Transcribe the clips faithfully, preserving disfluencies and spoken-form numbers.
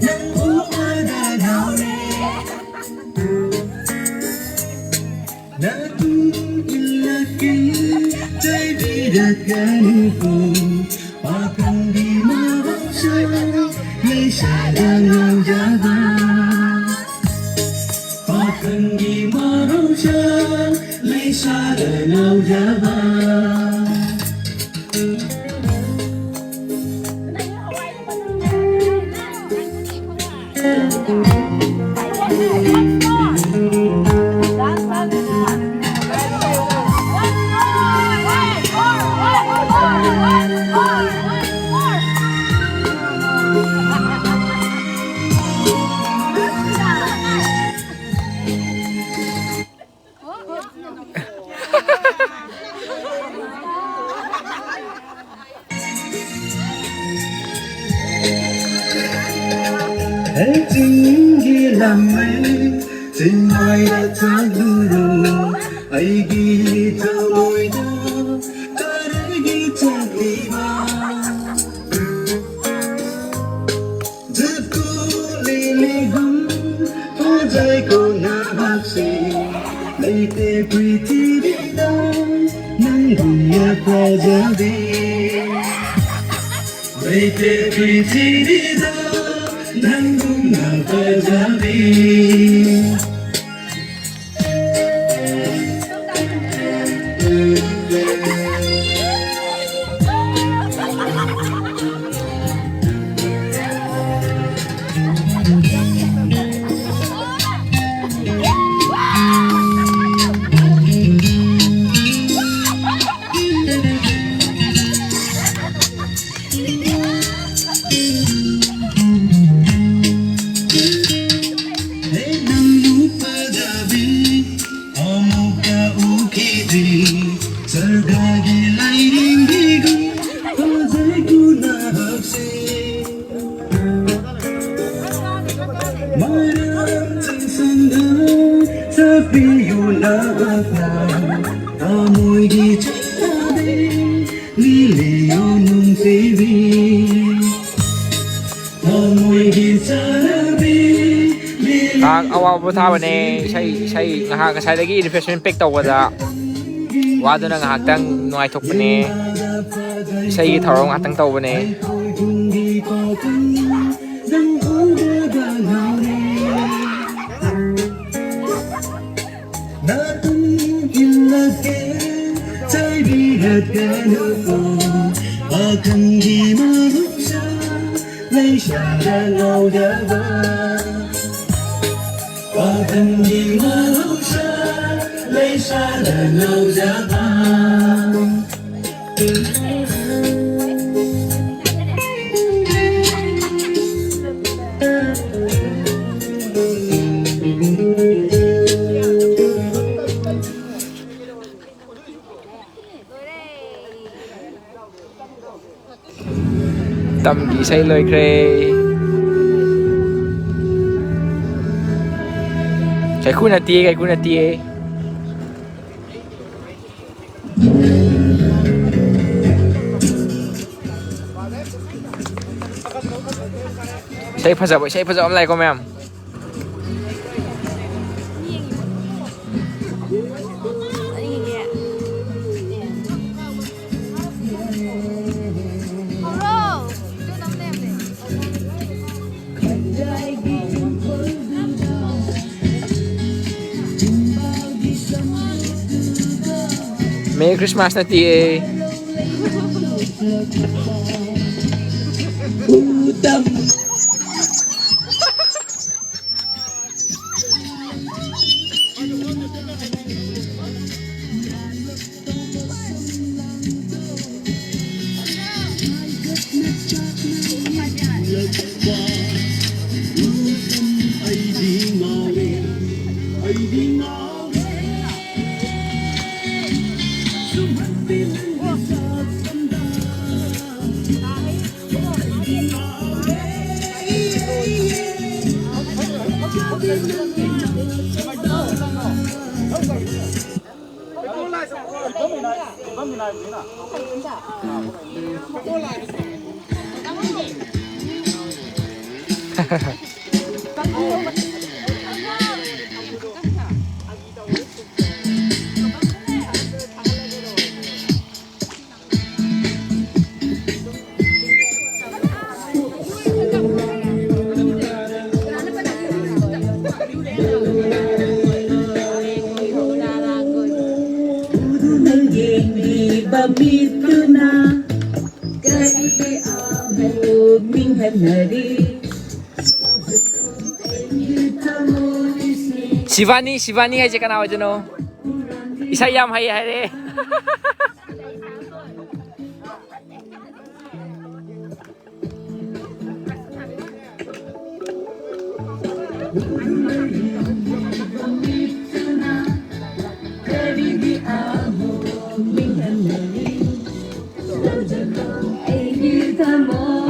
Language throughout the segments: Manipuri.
ꯅꯪꯕꯨ ꯎꯕꯗ ꯉꯥꯎꯔꯦ꯫ ꯅꯇꯨꯡ ꯏꯜꯂꯛꯀꯦ, ꯆꯩꯕꯤꯔꯛꯀꯅꯨꯀꯣ꯫ ꯄꯥꯈꯪꯒꯤ ꯃꯍꯧꯁꯥ, ꯂꯩꯁꯥꯗ ꯉꯥꯎꯖꯕ꯫ ꯄꯥꯈꯪꯒꯤ ꯃꯍꯧꯁꯥ, ꯂꯩꯁꯥꯗ ꯉꯥꯎꯖꯕ꯫ ꯍꯦ ꯆꯤꯡꯒꯤ ꯂꯝꯃꯩ, ꯆꯤꯡꯃꯥꯏꯗ ꯆꯠꯂꯨꯔꯣ, ꯑꯩꯒꯤ ꯊꯃꯣꯏꯗ ꯀꯔꯤꯒꯤ ꯆꯠꯂꯤꯕ? ꯖꯨꯀꯣ ꯂꯤꯂꯤꯒꯨꯝ ꯐꯖꯩꯀꯣ ꯅꯍꯥꯛꯁꯦ꯫ ꯂꯩꯇꯦ ꯄ꯭ꯔꯤꯊꯤꯕꯤꯗ ꯅꯪꯒꯨꯝꯅ ꯐꯖꯕꯤ꯫ ꯂꯩꯇꯦ ꯄ꯭ꯔꯤꯊꯤꯕꯤꯗ ꯅꯪꯒꯨꯝꯅ ꯐꯖꯕꯤ꯫ ꯍꯦ ꯅꯪꯕꯨ ꯐꯖꯕꯤ, ꯑꯃꯨꯛꯇ ꯎꯈꯤꯗ꯭ꯔꯤ꯫ ꯁꯔꯒꯒꯤ ꯂꯥꯏꯔꯦꯝꯕꯤꯒꯨꯝ ꯐꯖꯩꯀꯣ ꯅꯍꯥꯛꯁꯦ꯫ ꯃꯔꯝ ꯆꯪꯁꯟꯗ ꯁꯛꯄꯤꯌꯨ ꯅꯍꯥꯛꯅ ꯊꯃꯣꯏꯒꯤ ꯆꯤꯡꯗꯗꯤ ꯂꯤꯂꯤꯌꯨ ꯅꯨꯡꯁꯤꯕꯤ꯫ ꯉꯥꯏꯍꯥꯛ ꯑꯋꯥ ꯄꯣꯊꯥꯕꯅꯦ꯫ ꯏꯁꯩ, ꯏꯁꯩ ꯉꯥꯏꯍꯥꯛ ꯉꯁꯥꯏꯗꯒꯤ refreshment pack ꯇꯧꯕꯗ ꯋꯥꯗꯨꯅ ꯉꯥꯏꯍꯥꯛꯇꯪ ꯅꯨꯡꯉꯥꯏꯊꯣꯛꯄꯅꯦ꯫ ꯏꯁꯩꯒꯤ ꯊꯧꯔꯝ ꯉꯥꯛꯇꯪ ꯇꯧꯕꯅꯦ꯫ ꯅꯥꯇꯨꯡ ꯏꯜꯂꯛꯀꯦ, ꯆꯥꯏꯕꯤꯔꯛꯀꯅꯨꯀꯣ, ꯄꯥꯈꯪꯒꯤ ꯃꯍꯧꯁꯥ, ꯂꯩꯁꯥꯗ ꯉꯥꯎꯖꯕ꯫ ꯄꯥꯈꯪꯒꯤ ꯃꯍꯧꯁꯥ, ꯂꯩꯁꯥꯗ ꯉꯥꯎꯖꯕ꯫ ꯃꯇꯝꯒꯤ ꯏꯁꯩ ꯂꯣꯏꯈ꯭ꯔꯦ꯫ ꯀꯩꯀꯨ ꯅꯠꯇꯤꯌꯦ, ꯀꯩꯀꯨ ꯅꯠꯇꯤꯌꯦ꯫ ꯏꯁꯩ ꯐꯖꯕ, ꯏꯁꯩ ꯐꯖꯕ ꯑꯃ ꯂꯥꯛꯑꯦꯀꯣ, ꯃꯌꯥꯝ꯫ Merry Christmas ꯅꯠꯇꯤꯌꯦ꯫ ꯎꯗꯨꯅ ꯌꯦꯡꯂꯤꯕ ꯃꯤꯠꯇꯨꯅ ꯀꯔꯤ ꯑꯃꯨꯛ ꯅꯤꯡꯍꯟꯅꯔꯤ? ꯁꯤꯕꯥꯅꯤ, ꯁꯤꯕꯥꯅꯤ ꯍꯥꯏꯁꯦ ꯀꯅꯥ ꯑꯣꯏꯗꯣꯏꯅꯣ? ꯏꯁꯩ ꯌꯥꯝ ꯍꯩ ꯍꯥꯏꯔꯦ꯫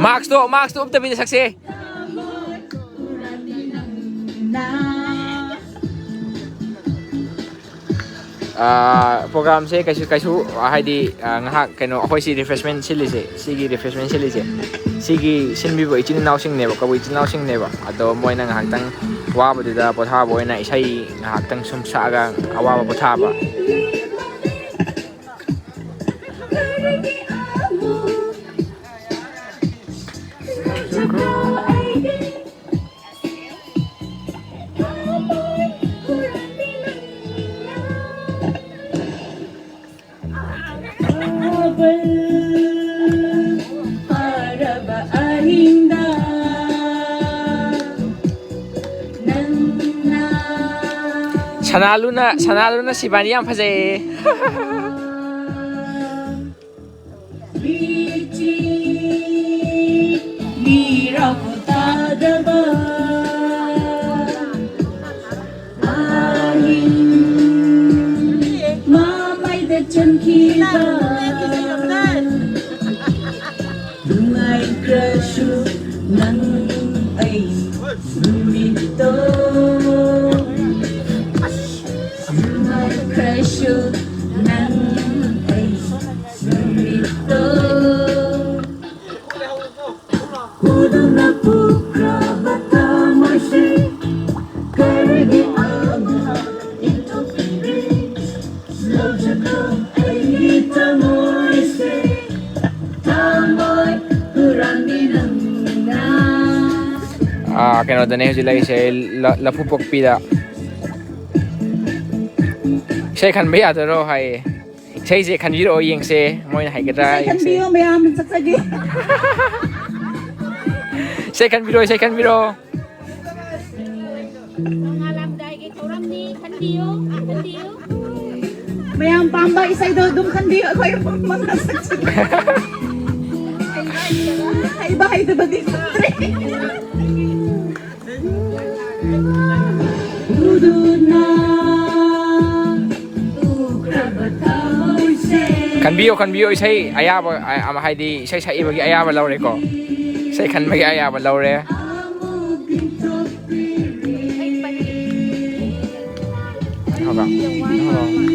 ꯃꯥꯛꯁꯇꯣ, ꯃꯥꯛꯁꯇꯣ ꯎꯞꯇꯕꯤꯗ ꯁꯛꯁꯦ꯫ ꯄ꯭ꯔꯣꯒ꯭ꯔꯥꯝꯁꯦ ꯀꯩꯁꯨ, ꯀꯩꯁꯨ, ꯍꯥꯏꯗꯤ, ꯉꯥꯏꯍꯥꯛ ꯀꯩꯅꯣ, ꯑꯩꯈꯣꯏ ꯁꯤ ꯔꯤꯐ꯭ꯔꯦꯁꯃꯦꯟ ꯁꯤꯜꯂꯤꯁꯦ, ꯁꯤꯒꯤ ꯔꯤꯐ꯭ꯔꯦꯁꯃꯦꯟ ꯁꯤꯜꯂꯤꯁꯦ, ꯁꯤꯒꯤ ꯁꯤꯟꯕꯤꯕ ꯏꯆꯤꯟ ꯏꯅꯥꯎꯁꯤꯡꯅꯦꯕ, ꯀꯕꯨꯏ ꯏꯆꯤꯟ ꯏꯅꯥꯎꯁꯤꯡꯅꯦꯕ꯫ ꯑꯗꯣ ꯃꯣꯏꯅ ꯉꯥꯏꯍꯥꯛꯇꯪ ꯋꯥꯕꯗꯨꯗ ꯄꯣꯊꯥꯕ ꯑꯣꯏꯅ ꯏꯁꯩ ꯉꯥꯏꯍꯥꯛꯇꯪ ꯁꯨꯝ ꯁꯛꯑꯒ ꯑꯋꯥꯕ ꯄꯣꯊꯥꯕ꯫ ꯁꯅꯥꯂꯨꯅ, ꯁꯅꯥꯂꯨꯅ ꯁꯤꯕꯥꯅꯤ ꯌꯥꯝ ꯐꯖꯩꯌꯦ꯫ ꯃꯃꯥꯏꯗ ꯆꯟꯈꯤꯕ ꯅꯨꯡꯉꯥꯏꯈ꯭ꯔꯁꯨ ꯅꯪ ꯑꯩ ꯅꯨꯃꯤꯠꯇꯣ꯫ ꯅꯨꯡꯉꯥꯏꯈ꯭ꯔꯁꯨ ꯅꯪ ꯑꯩ ꯅꯨꯃꯤꯠꯇꯣ꯫ ꯎꯗꯨꯅ ꯄꯨꯈ꯭ꯔꯕ ꯑꯥ, ꯀꯩꯅꯣꯗꯅꯦ ꯍꯧꯖꯤꯛ ꯂꯩꯔꯤꯁꯦ, ꯂ-, ꯂꯐꯨ ꯄꯣꯛꯄꯤꯗ꯫ ꯏꯁꯩ ꯈꯟꯕ ꯌꯥꯗꯣꯏꯔꯣ ꯍꯥꯏꯌꯦ꯫ ꯏꯁꯩꯁꯦ ꯈꯟꯕꯤꯔꯛꯑꯣ, ꯌꯦꯡꯁꯦ ꯃꯣꯏꯅ ꯍꯩꯒꯗ꯭ꯔꯥ, ꯏꯁꯩ ꯌꯦꯡꯁꯦ꯫ ꯈꯟꯕꯤꯌꯣ, ꯃꯌꯥꯝ ꯆꯠꯆꯒꯦ꯫ ꯏꯁꯩ ꯈꯟꯕꯤꯔꯛꯑꯣ, ꯏꯁꯩ ꯈꯟꯕꯤꯔꯛꯑꯣ꯫ ꯅꯣꯡꯉꯥꯜꯂꯝꯗꯥꯏꯒꯤ ꯊꯧꯔꯝꯅꯤ, ꯈꯟꯕꯤꯌꯨ, ꯈꯟꯕꯤꯌꯨ꯫ ꯃꯌꯥꯝ ꯄꯥꯝꯕ ꯏꯁꯩꯗꯣ ꯑꯗꯨꯝ ꯈꯟꯕꯤꯌꯨ, ꯑꯩꯈꯣꯏ ꯃꯉꯥ ꯁꯛꯆꯒꯦ꯫ ꯍꯩꯕ ꯍꯩꯇꯕꯗꯤ ꯈꯪꯗ꯭ꯔꯦ꯫ ꯎꯗꯨꯅ ꯎꯈ꯭ꯔꯕ ꯊꯃꯣꯏꯁꯦ꯫ ꯈꯟꯕꯤꯌꯣ, ꯈꯟꯕꯤꯌꯣ, ꯏꯁꯩ ꯑꯌꯥꯕ, ꯑ-, ꯑꯃ ꯍꯥꯏꯗꯤ ꯏꯁꯩ ꯁꯛꯏꯕꯒꯤ ꯑꯌꯥꯕ ꯂꯧꯔꯦꯀꯣ꯫ ꯏꯁꯩ ꯈꯟꯕꯒꯤ ꯑꯌꯥꯕ ꯂꯧꯔꯦ꯫ ꯍꯣꯏ꯫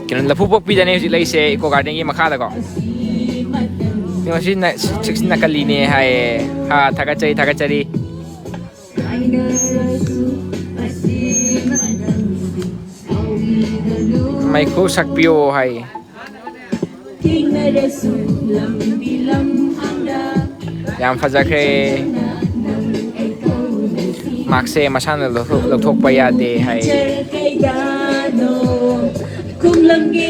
ꯀꯩꯅꯣ, ꯂꯐꯨ ꯄꯣꯛꯄꯤꯗꯅꯦ ꯍꯧꯖꯤꯛ ꯂꯩꯁꯦ, ꯏꯀꯣ ꯒꯥꯔꯗꯦꯟꯒꯤ ꯃꯈꯥꯗꯀꯣ꯫ ꯉꯁꯤ ꯅ-, ꯁꯤꯛꯁ ꯅꯀꯂꯤꯅꯦ ꯍꯥꯏꯌꯦ꯫ ꯍꯥ, ꯊꯥꯒꯠꯆꯔꯤ, ꯊꯥꯒꯠꯆꯔꯤ꯫ ꯃꯩꯈꯨ ꯁꯛꯄꯤꯌꯣ ꯍꯥꯏ꯫ ꯌꯥꯝ ꯐꯖꯈ꯭ꯔꯦ꯫ ꯃꯥꯛꯁꯦ ꯃꯁꯥꯅ ꯂꯧꯊꯣꯛ-, ꯂꯧꯊꯣꯛꯄ ꯌꯥꯗꯦ ꯍꯥꯏ꯫ ꯀꯨꯝꯂꯝꯒꯦ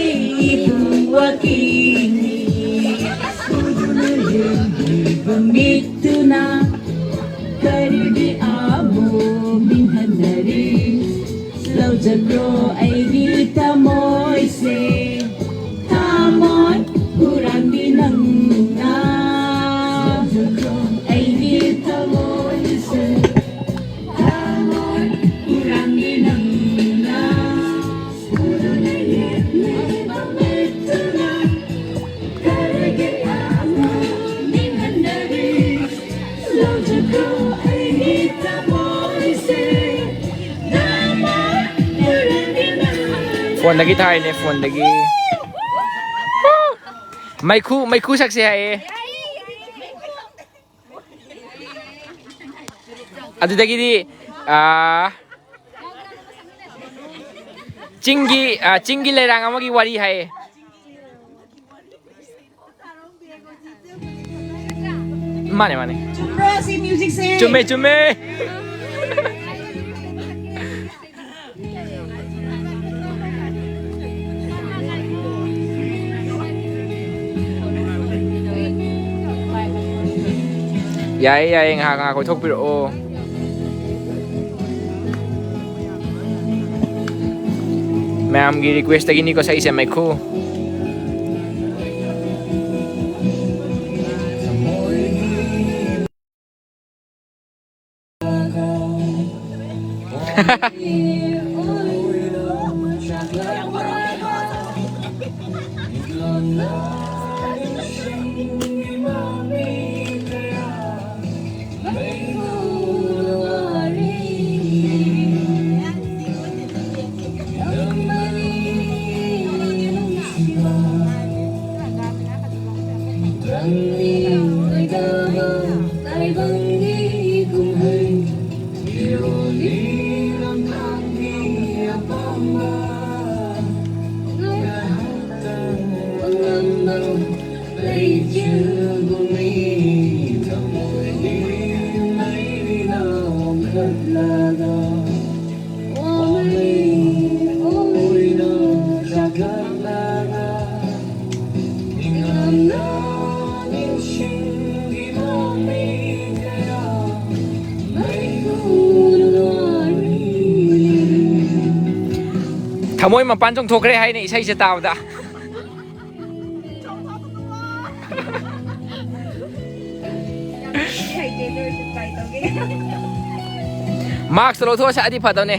ꯏꯕꯨꯡ ꯋꯥꯀꯤꯡ꯫ ꯎꯗꯨꯅ ꯂꯦꯡꯕꯤꯕ ꯃꯤꯠꯇꯨꯅ ꯀꯔꯤꯒꯤ ꯑꯃꯨꯛ ꯅꯤꯡꯍꯟꯅꯔꯤ? ꯂꯧꯖꯈ꯭ꯔꯣ ꯑꯩꯒꯤ ꯊꯃꯣꯏꯁꯦ, ꯊꯃꯣꯏ ꯍꯨꯔꯥꯟꯕꯤ ꯅꯪꯅ꯫ ꯂꯧꯖꯈ꯭ꯔꯣ ꯑꯩꯒꯤ ꯊꯃꯣꯏꯁꯦ, ꯊꯃꯣꯏ ꯍꯨꯔꯥꯟꯕꯤ ꯅꯪꯅ꯫ ꯐꯣꯟꯗꯒꯤ ꯊꯥꯔꯤꯅꯦ, ꯐꯣꯟꯗꯒꯤ꯫ ꯃꯩꯈꯨ, ꯃꯩꯈꯨ ꯁꯛꯁꯦ ꯍꯥꯏꯌꯦ꯫ ꯑꯗꯨꯗꯒꯤꯗꯤ ꯑꯥ, ꯆꯤꯡꯒꯤ, ꯑꯥ, ꯆꯤꯡꯒꯤ ꯂꯩꯔꯥꯡ ꯑꯃꯒꯤ ꯋꯥꯔꯤ ꯍꯥꯏꯌꯦ꯫ ꯃꯥꯅꯦ, ꯃꯥꯅꯦ꯫ ꯆꯨꯝꯕ꯭ꯔꯣ ꯁꯤ ꯃ꯭ꯌꯨꯖꯤꯛꯁꯦ? ꯆꯨꯝꯃꯦ, ꯆꯨꯝꯃꯦ꯫ ꯌꯥꯏꯌꯦ, ꯌꯥꯏꯌꯦ, ꯉꯥꯏꯍꯥꯛ, ꯉꯥꯏꯍꯥꯛ ꯀꯣꯏꯊꯣꯛꯄꯤꯔꯛꯑꯣ꯫ ꯃꯌꯥꯝꯒꯤ ꯔꯤꯀ꯭ꯋꯦꯁꯇꯒꯤꯅꯤꯀꯣ ꯁꯛꯏꯁꯦ, ꯃꯩꯈꯨ꯫ ꯊꯃꯣꯏ ꯃꯄꯥꯟ ꯆꯣꯡꯊꯣꯛꯈ꯭ꯔꯦ ꯍꯥꯏꯅ ꯏꯁꯩꯁꯦ ꯇꯥꯕꯗ꯫ ꯃꯥꯛꯁꯇꯣ ꯂꯧꯊꯣꯛꯑ ꯁꯛꯑꯗꯤ ꯐꯗꯧꯅꯦ꯫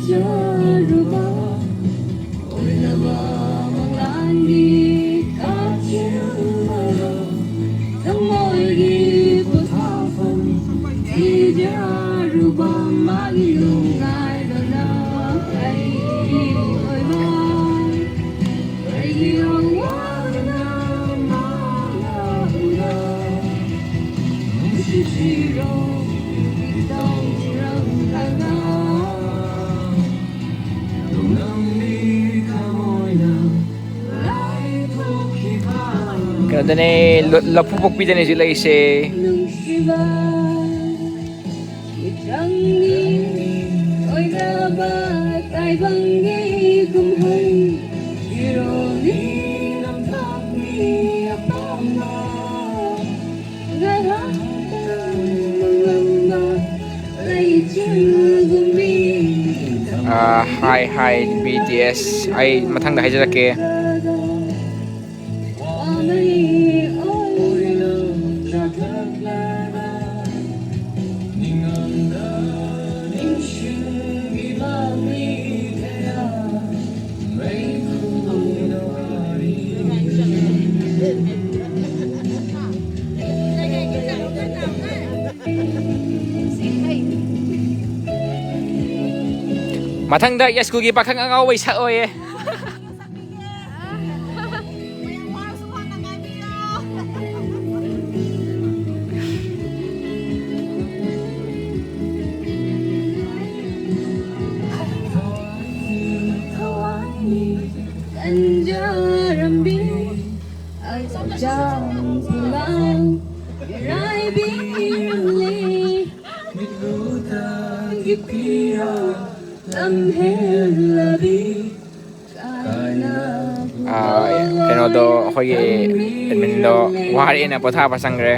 ꯆꯔꯨꯕ ꯑꯣꯏꯔꯕ ꯃꯪꯂꯥꯟꯒꯤ ꯀꯥꯆꯤꯟ ꯑꯃ, ꯊꯃꯣꯏꯒꯤ ꯄꯣꯊꯥꯐꯝ ꯊꯤꯖꯔꯨꯕ ꯃꯥꯒꯤ ꯅꯨꯡꯉꯥꯏꯕꯅ ꯑꯩꯒꯤ ꯑꯣꯏꯕ꯫ ꯑꯩꯒꯤ ꯑꯋꯥꯕꯅ ꯃꯥꯅ ꯎꯅ ꯅꯨꯡꯁꯤꯕꯤꯔꯣ ꯏꯇꯧꯔꯝꯂꯒ꯫ ꯀꯩꯅꯣꯗꯅꯦ, ꯂ-, ꯂꯐꯨ ꯄꯣꯛꯄꯤꯗꯅꯦ ꯍꯧꯖꯤꯛ ꯂꯩꯔꯤꯁꯦ꯫ ꯅꯨꯡꯁꯤꯕ ꯃꯤꯇ꯭ꯔꯪꯅꯤ ꯑꯣꯏꯔꯕ ꯇꯥꯏꯕꯪꯒꯤ ꯀꯨꯝꯍꯩ꯫ ꯐꯤꯔꯣꯜꯅꯤ ꯅꯝꯊꯥꯛꯅꯤ ꯑꯄꯥꯝꯕ꯫ ꯑꯥ, hi, hi, B T S꯫ ꯑꯩ ꯃꯊꯪꯗ ꯍꯥꯏꯖꯔꯛꯀꯦ꯫ ꯃꯊꯪꯗ ꯌꯥꯏꯁ꯭ꯀꯨꯜꯒꯤ ꯄꯥꯈꯪ ꯑꯉꯥꯎꯕꯩ ꯁꯛꯑꯣꯌꯦ꯫ ꯀꯟꯖꯔꯝꯕꯤ ꯍꯛꯆꯥꯡ ꯄꯨꯂꯥꯡ ꯌꯥꯏꯕꯤꯔꯝꯂꯦ꯫ ꯃꯤꯠꯂꯨꯗꯒꯤ ꯄꯤꯔ ꯂꯝꯍꯦꯜꯂꯕꯤ ꯀꯥꯏꯅ꯫ ꯑꯥ, ꯀꯩꯅꯣꯗꯣ, ꯑꯩꯈꯣꯏꯒꯤ ꯑꯦꯗꯃꯤꯟꯗꯣ ꯋꯥꯔꯦꯅ ꯄꯣꯊꯥꯕ ꯆꯪꯈ꯭ꯔꯦ꯫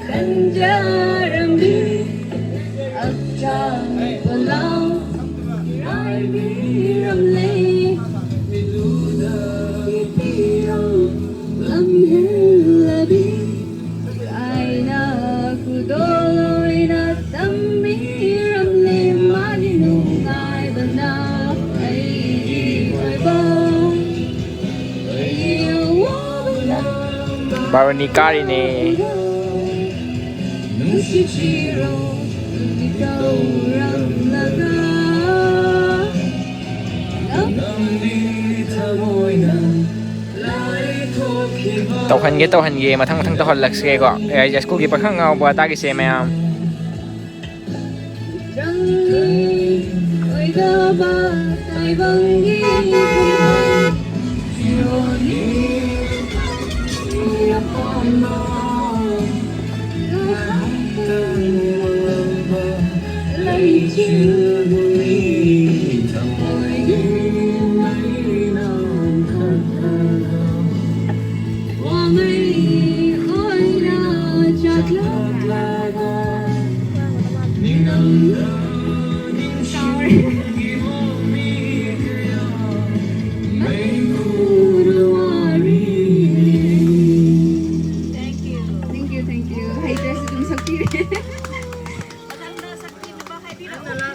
ꯀꯟꯖꯔꯝꯕꯤ ꯍꯛꯆꯥꯡ ꯄꯨꯂꯥꯡ ꯌꯥꯏꯕꯤꯔꯝꯂꯦ꯫ ꯂꯝꯍꯦꯜꯂꯕꯤ ꯀꯥꯏꯅ ꯈꯨꯗꯣꯜ ꯑꯣꯏꯅ ꯇꯝꯕꯤꯔꯝꯂꯦ꯫ ꯕꯥꯔꯨꯅꯤ ꯀꯥꯔꯤꯅꯦ꯫ ꯇꯧꯍꯟꯒꯦ, ꯇꯧꯍꯟꯒꯦ, ꯃꯊꯪ ꯃꯊꯪ ꯇꯧꯍꯜꯂꯛꯁꯦꯀꯣ꯫ ꯑꯦ, ꯁ꯭ꯀꯨꯜꯒꯤ ꯄꯥꯈꯪ ꯉꯥꯎꯕ ꯇꯥꯈꯤꯁꯦ ꯃꯌꯥꯝ꯫